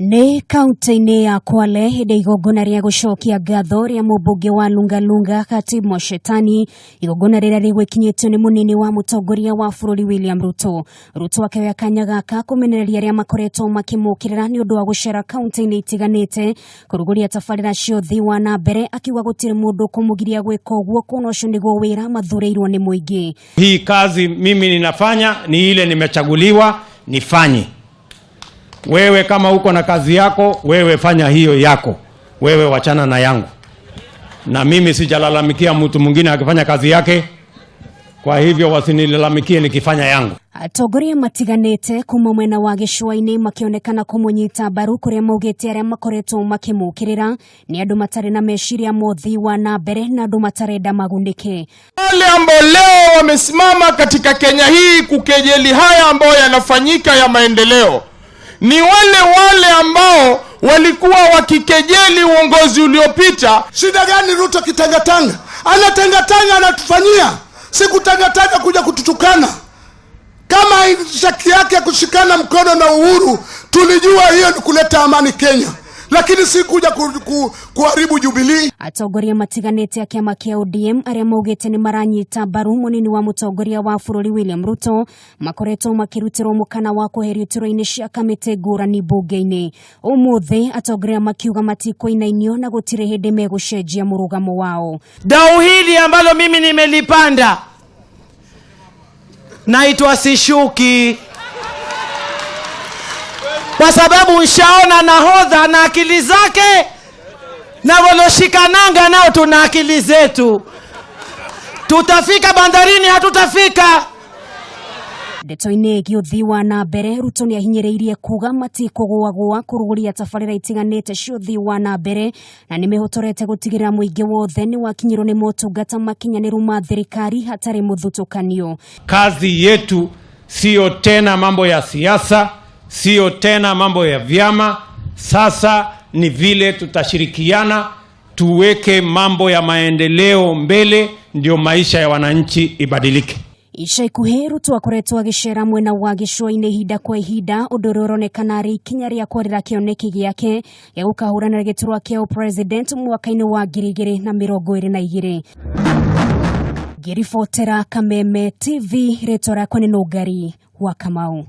Nĩ kaunti-inĩ ya Kwale hĩndĩ igongona rĩa gũcokia ngatho rĩa mũmbunge wa Lungalunga Khatib Mwashetani, igongona rĩrĩa rĩgwĩkinyĩtio nĩ mũnini wa mũtongoria wa bũrũri William Ruto. Ruto akĩoya kanya gaka kũmenereria arĩa makoretwo makĩmũkĩrĩra nĩ ũndũ wa gũcera kaunti-inĩ itiganĩte kũrugũria tabarĩra cia ũthii wa na mbere, akiuga gũtirĩ mũndũ ũkũmũgiria gwĩka ũguo kuona ũcio nĩguo wĩra mathurĩirwo nĩ mũingĩ. Hii kazi mimi ninafanya ni ile nimechaguliwa nifanye. Wewe kama uko na kazi yako, wewe fanya hiyo yako, wewe wachana na yangu. Na mimi sijalalamikia mtu mwingine akifanya kazi yake, kwa hivyo wasinilalamikie nikifanya yangu. Atongoria matiganĩte kuma mwena wa gĩcũa-inĩ makĩonekana kũmũnyita mbaru kũrĩa maugĩte arĩa makoretwo makĩmũkĩrĩra nĩ andũ matarĩ na meciria ma ũthii wa na mbere na andũ matarenda magunĩke. Wale ambao leo wamesimama katika Kenya hii kukejeli haya ambayo yanafanyika ya maendeleo ni wale wale ambao walikuwa wakikejeli uongozi uliopita. Shida gani Ruto kitangatanga? Anatangatanga, anatufanyia si kutangatanga kuja kututukana. Kama shaki yake kushikana mkono na Uhuru, tulijua hiyo ni kuleta amani Kenya, lakini si kuja kuharibu Jubilee. Atongoria matiganĩte a kĩama kĩa ODM arĩa maugĩte nĩ maranyita mbaru mũnini wa mũtongoria wa bũrũri William Ruto makoretwo makĩrutĩrwo mũkana wa kweherio iturwa-inĩ cia kamĩtĩ ngũrani mbunge-inĩ. Ũmũthĩ atongoria makiuga matikũinainio na gũtirĩ hĩndĩ megũcenjia mũrũgamo wao. Dau hili ambalo mimi nimelipanda naitwa Sishuki, kwa sababu nshaona nahodha na akili zake na waloshikananga nao tuna akili zetu. Tutafika bandarini, hatutafika? Ndeto-inĩ ĩgiĩ ũthii wa na mbere, Ruto nĩ ahinyĩrĩirie kuga matikũgũagũa kũrũgũria tabarĩra itiganĩte cia ũthii wa na mbere na nĩ mehotorete gũtigĩrĩra mũingĩ wothe nĩ wakinyĩrwo nĩ motungata makinyanĩru ma thirikari hatarĩ mũthutũkanio. Kazi yetu siyo tena mambo ya siasa, siyo tena mambo ya vyama. Sasa ni vile tutashirikiana tuweke mambo ya maendeleo mbele, ndio maisha ya wananchi ibadilike. Ica ikuhĩ Ruto akoretwo agĩcera mwena wa gĩcũa-inĩ ihinda kwa ihinda, ũndũ ũrĩa ũronekana arĩ ikinya rĩa kwarĩra kĩoneki gĩake gĩa gũkahũranĩra gĩturwa kĩa ũpresident mwaka-inĩ wa 2022. Ngĩribotera Kameme TV, rĩtwa rĩakwa nĩ Nũngari wa Kamau.